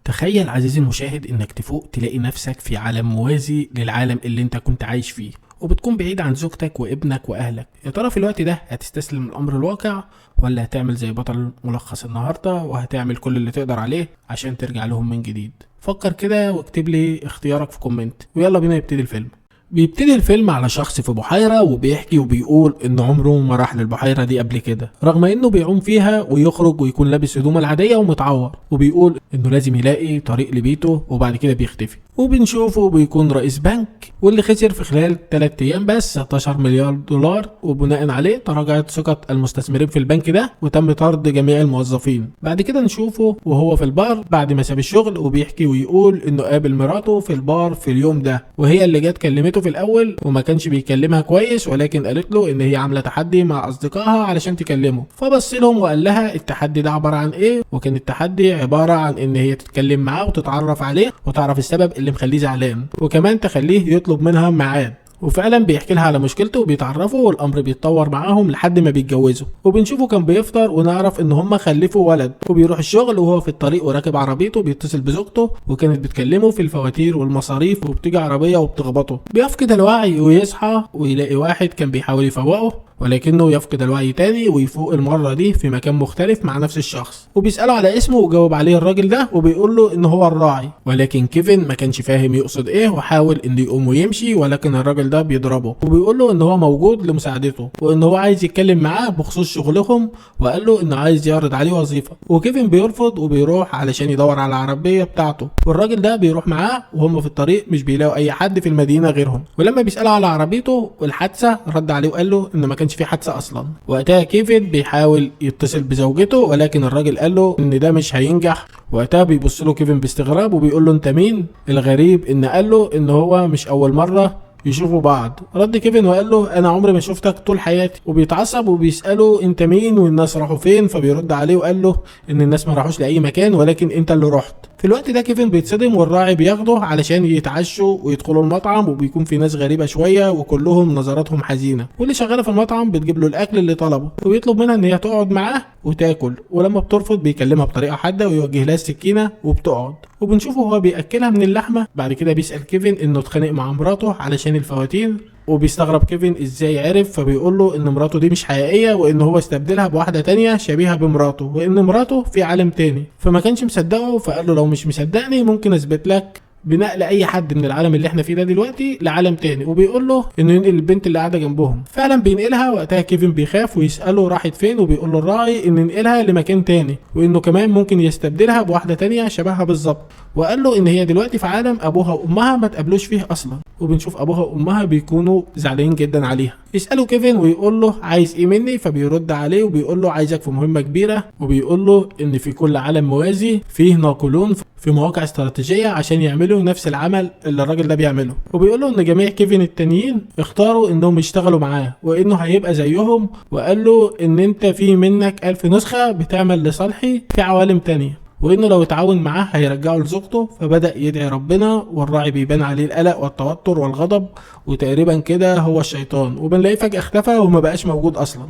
تخيل عزيزي المشاهد انك تفوق تلاقي نفسك في عالم موازي للعالم اللي انت كنت عايش فيه، وبتكون بعيد عن زوجتك وابنك واهلك. يا ترى في الوقت ده هتستسلم للامر الواقع، ولا هتعمل زي بطل ملخص النهارده وهتعمل كل اللي تقدر عليه عشان ترجع لهم من جديد؟ فكر كده واكتب لي اختيارك في comment، ويلا بينا يبتدي الفيلم. بيبتدي الفيلم على شخص في بحيرة وبيحكي وبيقول ان عمره ما راح للبحيرة دي قبل كده، رغم انه بيعوم فيها ويخرج ويكون لابس هدومه العادية ومتعور، وبيقول انه لازم يلاقي طريق لبيته، وبعد كده بيختفي. وبنشوفه بيكون رئيس بنك واللي خسر في خلال 3 ايام بس 16 مليار دولار، وبناء عليه تراجعت ثقة المستثمرين في البنك ده وتم طرد جميع الموظفين. بعد كده نشوفه وهو في البار بعد ما ساب الشغل، وبيحكي ويقول انه قابل مراته في البار في اليوم ده، وهي اللي جت كلمته في الاول وما كانش بيكلمها كويس، ولكن قالت له ان هي عامله تحدي مع اصدقائها علشان تكلمه، فبص لهم وقال لها التحدي ده عبارة عن ايه، وكان التحدي عبارة عن ان هي تتكلم معاه وتتعرف عليه وتعرف السبب اللي مخليه زعلان، وكمان تخليه يطلب منها ميعاد. وفعلا بيحكي لها على مشكلته وبيتعرفوا، والامر بيتطور معاهم لحد ما بيتجوزوا. وبنشوفه كان بيفطر ونعرف ان هم خلفوا ولد، وبيروح الشغل وهو في الطريق وراكب عربيته بيتصل بزوجته وكانت بتكلمه في الفواتير والمصاريف، وبتيجي عربية وبتخبطه. بيفقد الوعي ويصحى ويلاقي واحد كان بيحاول يفوقه، ولكنه يفقد الوعي تاني ويفوق المرة دي في مكان مختلف مع نفس الشخص، وبيسأله على اسمه وجاوب عليه الراجل ده وبيقول له ان هو الراعي، ولكن كيفن ما كانش فاهم يقصد ايه وحاول انه يقوم ويمشي، ولكن الراجل ده بيضربه وبيقول له ان هو موجود لمساعدته وان هو عايز يتكلم معاه بخصوص شغلهم، وقال له انه عايز يعرض عليه وظيفة، وكيفن بيرفض وبيروح علشان يدور على العربية بتاعته، والراجل ده بيروح معاه، وهم في الطريق مش بيلاقوا اي حد في المدينة غيرهم. ولما بيسأله على عربيته والحادثة رد عليه وقال له ان ما كانش في حادثه اصلا. وقتها كيفن بيحاول يتصل بزوجته، ولكن الراجل قال له ان ده مش هينجح. وقتها بيبص له كيفن باستغراب وبيقول له انت مين؟ الغريب ان قال له ان هو مش اول مرة يشوفوا بعض. رد كيفن وقال له انا عمري ما شفتك طول حياتي، وبيتعصب وبيساله انت مين والناس راحوا فين، فبيرد عليه وقال له ان الناس ما راحوش لاي مكان ولكن انت اللي رحت. في الوقت ده كيفن بيتصدم والراعي بياخده علشان يتعشوا ويدخلوا المطعم، وبيكون في ناس غريبة شوية وكلهم نظراتهم حزينة، واللي شغالة في المطعم بتجيب له الاكل اللي طلبه وبيطلب منها ان هي تقعد معاه وتاكل، ولما بترفض بيكلمها بطريقة حادة ويوجه لها السكينة وبتقعد، وبنشوفه هو بياكلها من اللحمة. بعد كده بيسال كيفن انه اتخانق مع مراته علشان الفواتير، وبيستغرب كيفن ازاي عرف، فبيقول له ان مراته دي مش حقيقية وان هو استبدلها بواحدة تانية شبيهه بمراته، وان مراته في عالم تاني، فما كانش مصدقه، فقال له لو مش مصدقني ممكن اثبت لك بنقل اي حد من العالم اللي احنا فيه ده دلوقتي لعالم تاني، وبيقول له انه ينقل البنت اللي قاعدة جنبهم. فعلا بينقلها. وقتها كيفن بيخاف ويساله راحت فين، وبيقول له الراعي ان ينقلها لمكان تاني، وانه كمان ممكن يستبدلها بواحدة تانية شبهها بالظبط، وقال له ان هي دلوقتي في عالم ابوها وامها ما تقابلوش فيه اصلا. وبنشوف ابوها وامها بيكونوا زعلانين جدا عليها. يساله كيفن ويقول له عايز ايه مني، فبيرد عليه وبيقول له عايزك في مهمة كبيرة، وبيقول له ان في كل عالم موازي فيه ناقلون في مواقع استراتيجية عشان يعملوا نفس العمل اللي الراجل ده بيعمله، وبيقول له ان جميع كيفن التانيين اختاروا انهم يشتغلوا معاه وانه هيبقى زيهم، وقال له ان انت في منك 1000 نسخه بتعمل لصالحي في عوالم تانية، وانه لو اتعاون معاه هيرجعه لزوجته. فبدأ يدعي ربنا، والراعي بيبان عليه القلق والتوتر والغضب، وتقريبا كده هو الشيطان، وبنلاقيه فجأة اختفى وما بقاش موجود اصلا.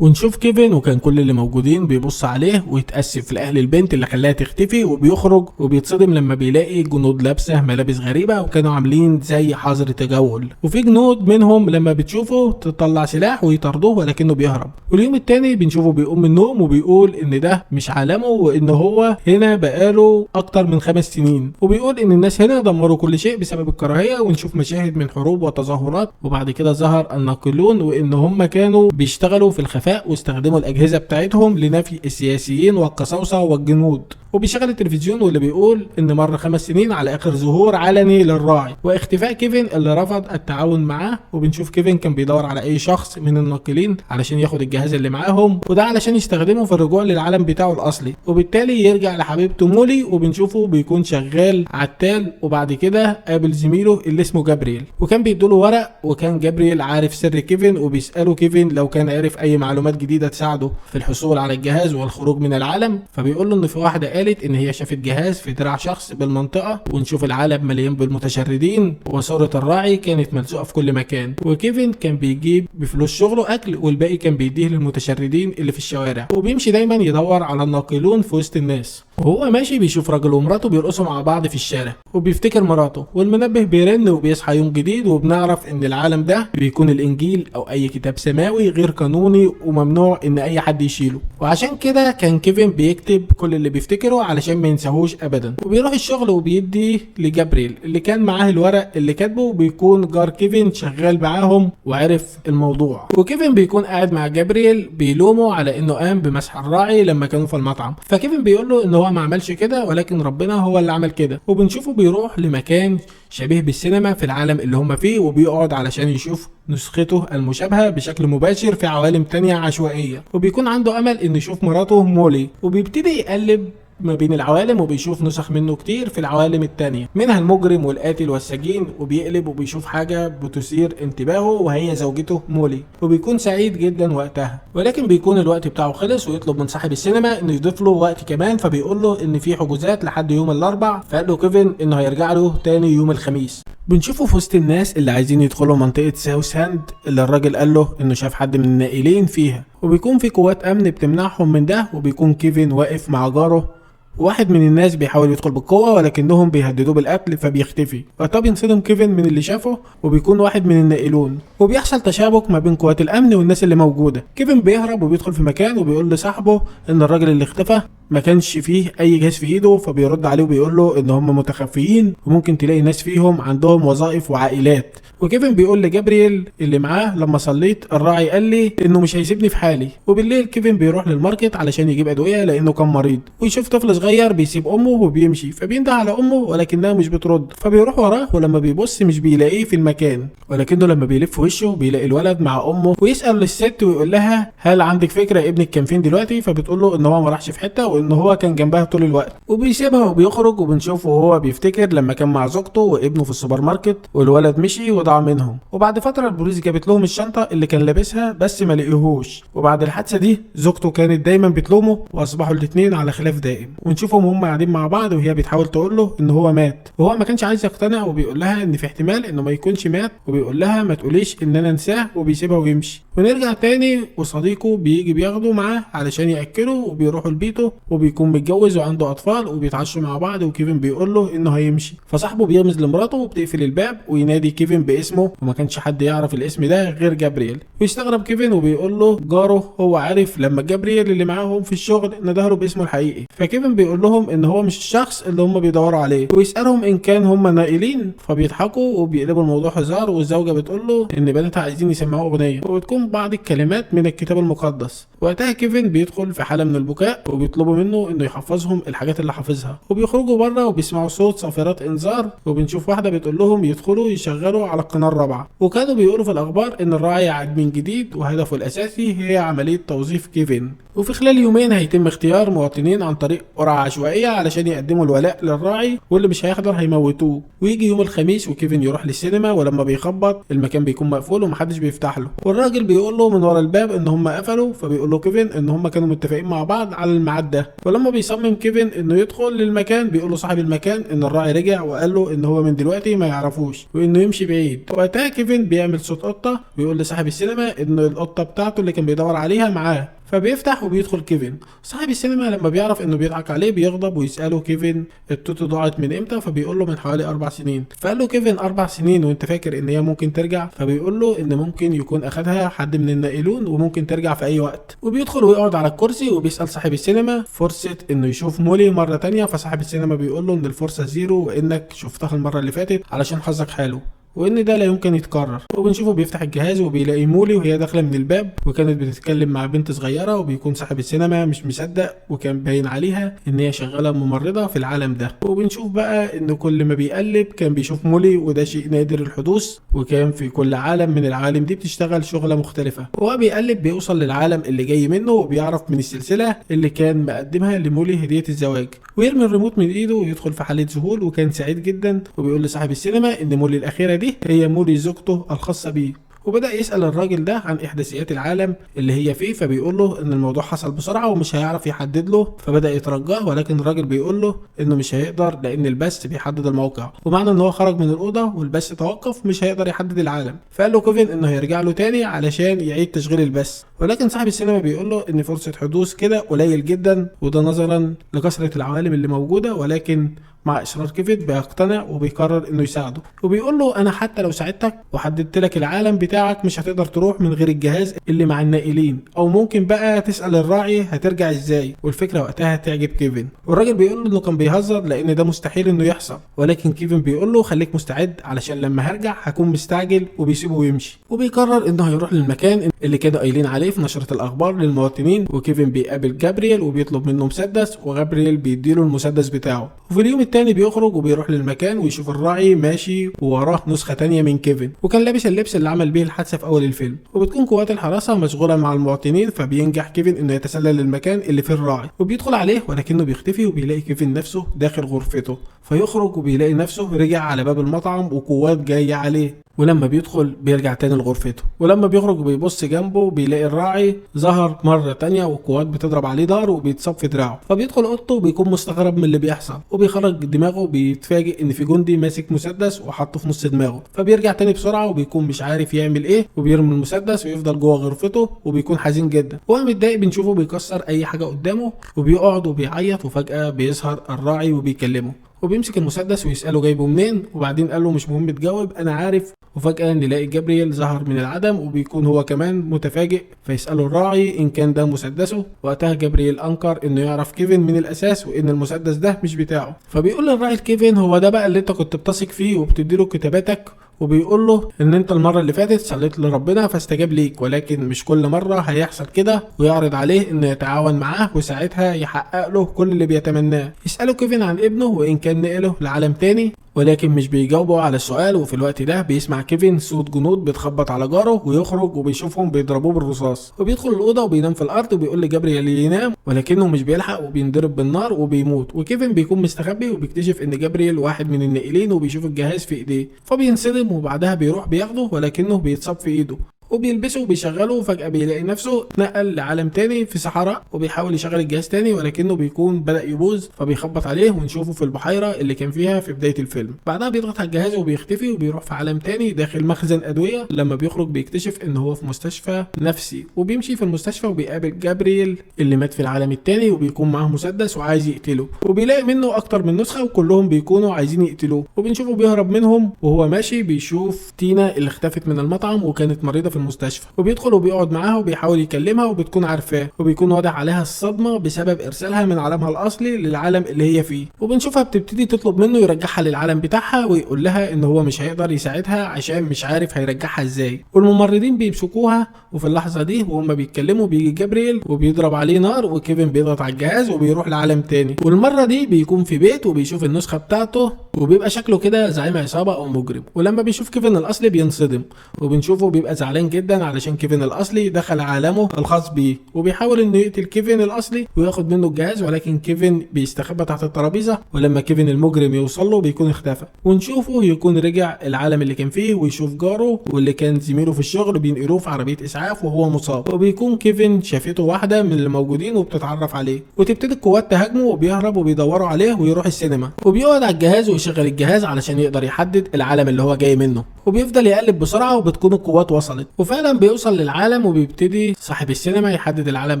ونشوف كيفن وكان كل اللي موجودين بيبص عليه ويتأسف لأهل البنت اللي خلاها تختفي، وبيخرج وبيتصدم لما بيلاقي جنود لابسة ملابس غريبة وكانوا عاملين زي حظر تجول، وفي جنود منهم لما بتشوفه تطلع سلاح ويطاردوه ولكنه بيهرب. واليوم التاني بنشوفه بيقوم من النوم وبيقول ان ده مش عالمه وان هو هنا بقاله اكتر من 5 سنين، وبيقول ان الناس هنا دمروا كل شيء بسبب الكراهية، ونشوف مشاهد من حروب وتظاهرات. وبعد كده ظهر الناقلون وان هم كانوا بيشتغلوا في الخفاء واستخدموا الأجهزة بتاعتهم لنفي السياسيين والقساوسة والجنود. وبيشغل التلفزيون واللي بيقول ان مر 5 سنين على اخر ظهور علني للراعي واختفاء كيفن اللي رفض التعاون معاه. وبنشوف كيفن كان بيدور على اي شخص من الناقلين علشان ياخد الجهاز اللي معاهم، وده علشان يستخدمه في الرجوع للعالم بتاعه الاصلي، وبالتالي يرجع لحبيبته مولي. وبنشوفه بيكون شغال عتال، وبعد كده قابل زميله اللي اسمه جابرييل وكان بيدوله ورق، وكان جابرييل عارف سر كيفن وبيسأله كيفن لو كان عارف اي معلومات جديدة تساعده في الحصول على الجهاز والخروج من العالم، فبيقول له ان في واحدة قالت قالت ان هي شافت جهاز في دراع شخص بالمنطقة، ونشوف العالم مليان بالمتشردين وصوره الراعي كانت ملزوقه في كل مكان، وكيفن كان بيجيب بفلوس شغله اكل والباقي كان بيديه للمتشردين اللي في الشوارع، وبيمشي دايما يدور على الناقلون في وسط الناس. وهو ماشي بيشوف راجل ومراته بيرقصوا مع بعض في الشارع وبيفتكر مراته، والمنبه بيرن وبيصحى يوم جديد، وبنعرف ان العالم ده بيكون الانجيل او اي كتاب سماوي غير قانوني وممنوع ان اي حد يشيله، وعشان كده كان كيفن بيكتب كل اللي بيفتكره علشان ما ينساهوش ابدا. وبيروح الشغل وبيدي لجابريل اللي كان معاه الورق اللي كاتبه، وبيكون جار كيفن شغال معاهم وعرف الموضوع. وكيفن بيكون قاعد مع جابريل بيلومه على انه قام بمسح الراعي لما كانوا في المطعم، فكيفن بيقول له ان هو ما عملش كده ولكن ربنا هو اللي عمل كده. وبنشوفه بيروح لمكان شبيه بالسينما في العالم اللي هم فيه، وبيقعد علشان يشوف نسخته المشابهة بشكل مباشر في عوالم تانية عشوائية، وبيكون عنده أمل إنه يشوف مراته مولي، وبيبتدي يقلب ما بين العوالم وبيشوف نسخ منه كتير في العوالم التانية، منها المجرم والقاتل والسجين، وبيقلب وبيشوف حاجة بتثير انتباهه وهي زوجته مولي، وبيكون سعيد جدا وقتها. ولكن بيكون الوقت بتاعه خلص، ويطلب من صاحب السينما انه يضيف له وقت كمان، فبيقول له ان في حجوزات لحد يوم الاربع، فقال له كيفن انه هيرجع له تاني يوم الخميس. بنشوفه في وسط الناس اللي عايزين يدخلوا منطقة ساوث هاند اللي الراجل قال له انه شاف حد من النائلين فيها، وبيكون في قوات امن بتمنعهم من ده، وبيكون كيفن واقف مع جاره. واحد من الناس بيحاول يدخل بالقوة ولكنهم بيهددوه بالقتل فبيختفي. وقتها بينصدم كيفن من اللي شافه، وبيكون واحد من النائلون، وبيحصل تشابك ما بين قوات الامن والناس اللي موجودة. كيفن بيهرب وبيدخل في مكان وبيقول لصاحبه ان الراجل اللي اختفى ما كانش فيه اي جهاز في ايده، فبيرد عليه وبيقول له ان هم متخفيين وممكن تلاقي ناس فيهم عندهم وظائف وعائلات. وكيفن بيقول لجابرييل اللي معاه لما صليت الراعي قال لي انه مش هيسيبني في حالي. وبالليل كيفن بيروح لل market علشان يجيب ادوية لانه كان مريض، ويشوف طفل صغير بيسيب امه وبيمشي، فبينده على امه ولكنها مش بترد، فبيروح وراه ولما بيبص مش بيلاقيه في المكان، ولكنه لما بيلف وشه بيلاقي الولد مع امه، ويسال للست ويقول لها هل عندك فكرة ابنك كان فين دلوقتي؟ فبتقول له ان هو ما راحش في حتة وان هو كان جنبها طول الوقت، وبيسيبها وبيخرج. وبنشوفه وهو بيفتكر لما كان مع زوجته وابنه في السوبر ماركت والولد مشي وضاع منهم. وبعد فترة البوليس جابت لهم الشنطة اللي كان لابسها بس ما لقيهوش. وبعد الحادثة دي زوجته كانت دايما بتلومه، واصبحوا الاثنين على خلاف دائم. ونشوفهم هم قاعدين مع بعض وهي بتحاول تقول له ان هو مات، وهو ما كانش عايز يقتنع، وبيقول لها ان في احتمال انه ما يكونش مات، وبيقول لها ما تقوليش ان انا انساه، وبيسيبها ويمشي. ونرجع تاني وصديقه بيجي بياخده معاه علشان ياكله، وبيروحوا لبيته، وبيكون متجوز وعنده اطفال، وبيتعشوا مع بعض. وكيفن بيقول له انه هيمشي، فصاحبه بيغمز لمراته وبتقفل الباب وينادي كيفن باسمه، وما كانش حد يعرف الاسم ده غير جابرييل. ويستغرب كيفن وبيقول له جاره هو عارف لما جابرييل اللي معاهم في الشغل ندهله باسمه الحقيقي. فكيفن بيقول لهم ان هو مش الشخص اللي هم بيدوروا عليه، ويسالهم ان كان هم نائلين، فبيضحكوا وبيقلبوا الموضوع هزار. والزوجة بتقول له ان بناتها عايزين يسمعوا اغنية، وبتكون بعض الكلمات من الكتاب المقدس. وقتها كيفن بيدخل في حاله من البكاء، وبيطلبوا منه انه يحفظهم الحاجات اللي حافظها. وبيخرجوا بره وبيسمعوا صوت صافرات انذار، وبنشوف واحدة بتقول لهم يدخلوا يشغلوا على القناة الرابعة. وكانوا بيقولوا في الاخبار ان الراعي عاد من جديد، وهدفه الاساسي هي عملية توظيف كيفن، وفي خلال يومين هيتم اختيار مواطنين عن طريق قرعه عشوائية علشان يقدموا الولاء للراعي، واللي مش هيحضر هيموتوه. ويجي يوم الخميس وكيفن يروح للسينما، ولما بيخبط المكان بيكون مقفول ومحدش بيفتح له، والراجل بيقول له من ورا الباب ان هم قفلوا، فبيقول له كيفن ان هم كانوا متفقين مع بعض على الميعاد ده. ولما بيصمم كيفن انه يدخل للمكان بيقول له صاحب المكان ان الراعي رجع وقال له ان هو من دلوقتي ما يعرفوش وانه يمشي بعيد. وقتها كيفن بيعمل صوت قطة ويقول لصاحب السينما ان القطة بتاعته اللي كان بيدور عليها معاه، فبيفتح وبيدخل كيفن. صاحب السينما لما بيعرف انه بيضحك عليه بيغضب ويساله كيفن التوتو ضاعت من امتى، فبيقول له من حوالي 4 سنين. فقال له كيفن 4 سنين وانت فاكر ان هي ممكن ترجع؟ فبيقول له ان ممكن يكون اخدها حد من النائلون وممكن ترجع في اي وقت. وبيدخل ويقعد على الكرسي وبيسال صاحب السينما فرصة انه يشوف مولي مرة تانية، فصاحب السينما بيقول له ان الفرصة zero وانك شفتها المرة اللي فاتت علشان حظك حلو وان ده لا يمكن يتكرر. وبنشوفه بيفتح الجهاز وبيلاقي مولي وهي داخله من الباب، وكانت بتتكلم مع بنت صغيرة، وبيكون صاحب السينما مش مصدق، وكان باين عليها ان هي شغالة ممرضة في العالم ده. وبنشوف بقى ان كل ما بيقلب كان بيشوف مولي، وده شيء نادر الحدوث، وكان في كل عالم من العوالم دي بتشتغل شغله مختلفة. وهو بيقلب بيوصل للعالم اللي جاي منه، وبيعرف من السلسلة اللي كان مقدمها لمولي هديه الزواج، ويرمي الريموت من ايده ويدخل في حاله ذهول، وكان سعيد جدا. وبيقول لصاحب السينما ان مولي الاخيرة دي هي مولي زوجته الخاصة بيه. وبدأ يسأل الراجل ده عن احداثيات العالم اللي هي فيه، فبيقول له ان الموضوع حصل بسرعة ومش هيعرف يحدد له، فبدأ يترجاه، ولكن الراجل بيقول له انه مش هيقدر لان البث بيحدد الموقع، ومعنى ان هو خرج من الاوضة والبث توقف مش هيقدر يحدد العالم. فقال له كيفن انه هيرجع له تاني علشان يعيد تشغيل البث، ولكن صاحب السينما بيقول له ان فرصة حدوث كده قليل جدا، وده نظرا لكثرة العوالم اللي موجودة. ولكن مع اصرار كيفن بيقتنع وبيقرر انه يساعده، وبيقول له انا حتى لو ساعدتك وحددت لك العالم بتاعك مش هتقدر تروح من غير الجهاز اللي مع النائلين، او ممكن بقى تسال الراعي هترجع ازاي. والفكرة وقتها تعجب كيفن، والراجل بيقول له انه كان بيهزر لان ده مستحيل انه يحصل، ولكن كيفن بيقول له خليك مستعد علشان لما هرجع هكون مستعجل، وبيسيبه ويمشي. وبيقرر انه هيروح للمكان اللي كانوا قايلين عليه في نشره الاخبار للمواطنين، وكيفن بيقابل جابرييل وبيطلب منه مسدس، وجابرييل بيديله المسدس بتاعه. وفي اليوم التاني بيخرج وبيروح للمكان ويشوف الراعي ماشي ووراه نسخة تانية من كيفن، وكان لابس اللبس اللي عمل بيه الحادثة في أول الفيلم. وبتكون قوات الحراسة مشغولة مع المواطنين، فبينجح كيفن إنه يتسلل للمكان اللي فيه الراعي وبيدخل عليه، ولكنه بيختفي وبيلاقي كيفن نفسه داخل غرفته، فيخرج وبيلاقي نفسه رجع على باب المطعم وقوات جاية عليه. ولما بيدخل بيرجع تاني لغرفته، ولما بيخرج وبيبص جنبه بيلاقي الراعي ظهر مرة تانية والقوات بتضرب عليه نار وبيتصاب في دراعه. فبيدخل اوضته وبيكون مستغرب من اللي بيحصل، وبيخرج دماغه بيتفاجئ ان في جندي ماسك مسدس وحطه في نص دماغه، فبيرجع تاني بسرعة وبيكون مش عارف يعمل ايه، وبيرمي المسدس ويفضل جوه غرفته وبيكون حزين جدا. وهو متضايق بنشوفه بيكسر اي حاجة قدامه وبيقعد وبيعيط، وفجأة بيظهر الراعي وبيكلمه وبيمسك المسدس ويسأله جايبه منين، وبعدين قال له مش مهم تجاوب انا عارف. وفجأة نلاقي جابرييل ظهر من العدم وبيكون هو كمان متفاجئ، فيسأله الراعي إن كان ده مسدسه. وقتها جابرييل أنكر إنه يعرف كيفن من الأساس وإن المسدس ده مش بتاعه. فبيقول للراعي كيفن هو ده بقى اللي أنت كنت بتثق فيه وبتديله كتاباتك، وبيقول له ان انت المرة اللي فاتت صليت لربنا فاستجاب ليك، ولكن مش كل مرة هيحصل كده، ويعرض عليه انه يتعاون معاه وساعتها يحقق له كل اللي بيتمناه. يساله كيفن عن ابنه وان كان نقله لعالم تاني، ولكن مش بيجاوبه على السؤال. وفي الوقت ده بيسمع كيفن صوت جنود بتخبط على جاره ويخرج وبيشوفهم بيضربوه بالرصاص، وبيدخل الاوضة وبينام في الارض وبيقول لجابرييل ينام، ولكنه مش بيلحق وبينضرب بالنار وبيموت. وكيفن بيكون مستخبي وبيكتشف ان جابرييل واحد من النائلين وبيشوف الجهاز في ايديه، فبينصدم وبعدها بيروح بياخده ولكنه بيتصاب في ايده، وبيلبسه وبيشغله، وفجأة بيلاقي نفسه اتنقل لعالم تاني في صحراء، وبيحاول يشغل الجهاز تاني ولكنه بيكون بدأ يبوظ، فبيخبط عليه ونشوفه في البحيرة اللي كان فيها في بداية الفيلم. بعدها بيضغط على الجهاز وبيختفي وبيروح في عالم تاني داخل مخزن أدوية. لما بيخرج بيكتشف ان هو في مستشفى نفسي، وبيمشي في المستشفى وبيقابل جابرييل اللي مات في العالم التاني، وبيكون معاه مسدس وعايز يقتله، وبيلاقي منه اكتر من نسخة وكلهم بيكونوا عايزين يقتلوه، وبنشوفه بيهرب منهم. وهو ماشي بيشوف تينا اللي اختفت من المطعم وكانت مريضة في المستشفى، وبيدخل وبيقعد معاها وبيحاول يكلمها وبتكون عارفاه، وبيكون واضح عليها الصدمة بسبب ارسالها من عالمها الاصلي للعالم اللي هي فيه. وبنشوفها بتبتدي تطلب منه يرجعها للعالم بتاعها، ويقول لها ان هو مش هيقدر يساعدها عشان مش عارف هيرجعها ازاي، والممرضين بيمسكوها. وفي اللحظة دي وهم بيتكلموا بيجي جابرييل وبيضرب عليه نار، وكيفن بيضغط على الجهاز وبيروح لعالم تاني، والمرة دي بيكون في بيت وبيشوف النسخة بتاعته وبيبقى شكله كده زعيم عصابة او مجرم. ولما بيشوف كيفن الاصلي بينصدم، وبنشوفه بيبقى زعلان جدا علشان كيفن الاصلي دخل عالمه الخاص بيه، وبيحاول انه يقتل كيفن الاصلي وياخد منه الجهاز، ولكن كيفن بيستخبى تحت الترابيزة، ولما كيفن المجرم يوصل له بيكون اختفى. ونشوفه يكون رجع العالم اللي كان فيه ويشوف جاره واللي كان زميله في الشغل بينقلوه في عربية اسعاف وهو مصاب، وبيكون كيفن شافته واحدة من اللي موجودين وبتتعرف عليه، وتبتدي القوات تهاجمه وبيهرب وبيدوروا عليه ويروح السينما، وبيقعد على الجهاز ويشغل الجهاز علشان يقدر يحدد العالم اللي هو جاي منه، وبيفضل يقلب بسرعة وبتكون القوات وصلت، وفعلا بيوصل للعالم. وبيبتدي صاحب السينما يحدد العالم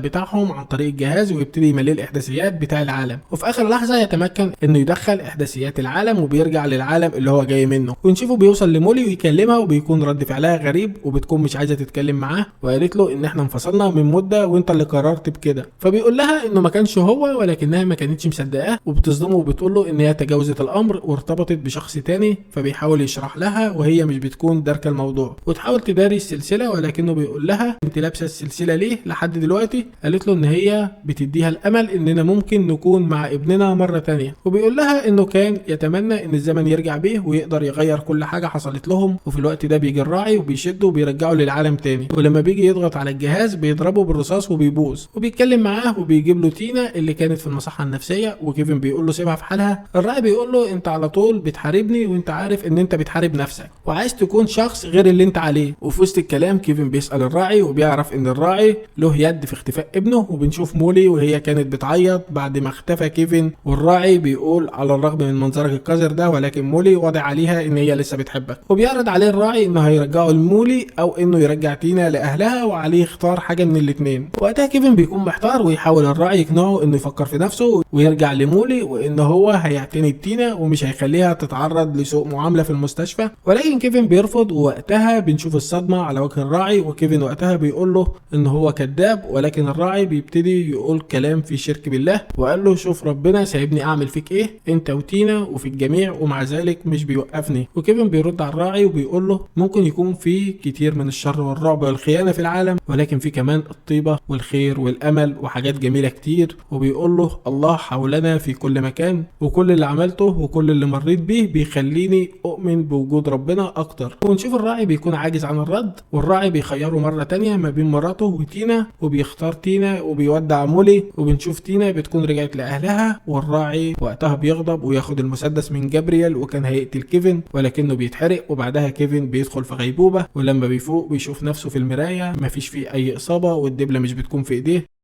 بتاعهم عن طريق الجهاز ويبتدي يمليه الاحداثيات بتاع العالم، وفي اخر لحظة يتمكن انه يدخل احداثيات العالم وبيرجع للعالم اللي هو جاي منه. ونشوفه بيوصل لمولي ويكلمها، وبيكون رد فعلها غريب وبتكون مش عايزه تتكلم معاه، وقالت له ان احنا انفصلنا من مده وانت اللي قررت بكده، فبيقول لها انه ما كانش هو، ولكنها ما كانتش مصدقاه وبتصدمه وبتقول له ان هي تجاوزت الامر وارتبطت بشخص تاني، فبيحاول يشرح لها وهي مش بتكون داركه الموضوع، وتحاول تداري السلسلة، ولكنه بيقول لها انت لابسه السلسلة ليه لحد دلوقتي؟ قالت له ان هي بتديها الامل اننا ممكن نكون مع ابننا مرة تانية، وبيقول لها انه كان يتمنى ان الزمن يرجع بيه ويقدر يغير كل حاجة حصلت لهم. وفي الوقت ده بيجي الراعي وبيشده وبيرجعه للعالم تاني، ولما بيجي يضغط على الجهاز بيضربه بالرصاص وبيبوظ، وبيتكلم معاه وبيجيب له تينا اللي كانت في المصحه النفسية، وكيفن بيقول له سيبها في حالها. الراعي بيقول له انت على طول بتحاربني وانت عارف ان انت بتحارب نفسك وعايز تكون شخص غير اللي انت عليه. وفي وسط الكلام كيفن بيسأل الراعي وبيعرف ان الراعي له يد في اختفاء ابنه. وبنشوف مولي وهي كانت بتعيط بعد ما اختفى كيفن، والراعي بيقول على الرغم من منظرك القذر ده ولكن مولي واضح عليها ان هي لسه بتحبك. وبيعرض عليه الراعي انه هيرجعه لمولي او انه يرجع تينا لاهلها، وعليه يختار حاجة من الاثنين. وقتها كيفن بيكون محتار ويحاول الراعي يقنعه انه يفكر في نفسه ويرجع لمولي وان هو هيعتني بتينا ومش هيخليها تتعرض لسوء معاملة في المستشفى، ولكن كيفن بيرفض. ووقتها بنشوف الصدمة على وجه الراعي، وكيفن وقتها بيقول له ان هو كذاب، ولكن الراعي بيبتدي يقول كلام في شرك بالله وقال له شوف ربنا سايبني اعمل فيك ايه انت وتينا وفي الجميع ومع ذلك مش بيوقفني. وكيفن بيرد على الراعي وبيقول له ممكن يكون في كتير من الشر والرعب والخيانة في العالم، ولكن في كمان الطيبة والخير والامل وحاجات جميلة كتير. وبيقول له الله حولنا في كل مكان، وكل اللي عملته وكل اللي مريت بيه بيخليني اؤمن بوجود ربنا اكتر. ونشوف الراعي بيكون عاجز عن الرد، والراعي بيخيره مرة تانية ما بين مراته وتينا، وبيختار تينا وبيودع مولي. وبنشوف تينا بتكون رجعت لاهلها، والراعي وقتها بيغضب وياخد المسدس من جابرييل وكان هيقتل كيفن ولكنه بيتحرق. وبعدها كيفن بيدخل في غيبوبة، ولما بيفوق بيشوف نفسه في المراية مفيش فيه اي اصابة والدبلة مش بتكون في ايديه.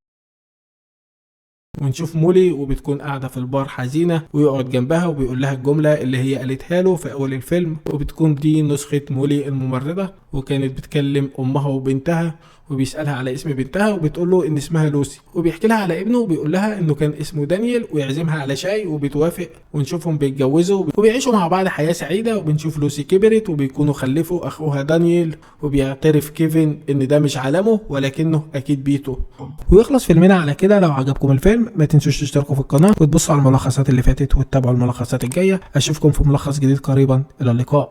ونشوف مولي وبتكون قاعدة في البار حزينة، ويقعد جنبها وبيقول لها الجملة اللي هي قالتها له في أول الفيلم، وبتكون دي نسخة مولي الممرضة، وكانت بتكلم أمها وبنتها وبيسألها على اسم بنتها وبتقول له إن اسمها لوسي، وبيحكي لها على ابنه وبيقول لها إنه كان اسمه دانيال ويعزمها على شاي وبتوافق. ونشوفهم بيتجوزوا وبيعيشوا مع بعض حياة سعيدة. وبنشوف لوسي كبرت وبيكونوا خلفوا أخوها دانيال، وبيعترف كيفن إن ده مش عالمه ولكنه أكيد بيته. ويخلص فيلمنا على كده. لو عجبكم الفيلم ما تنسوش تشتركوا في القناة وتبصوا على الملخصات اللي فاتت وتتابعوا الملخصات الجاية. أشوفكم في ملخص جديد قريبا، إلى اللقاء.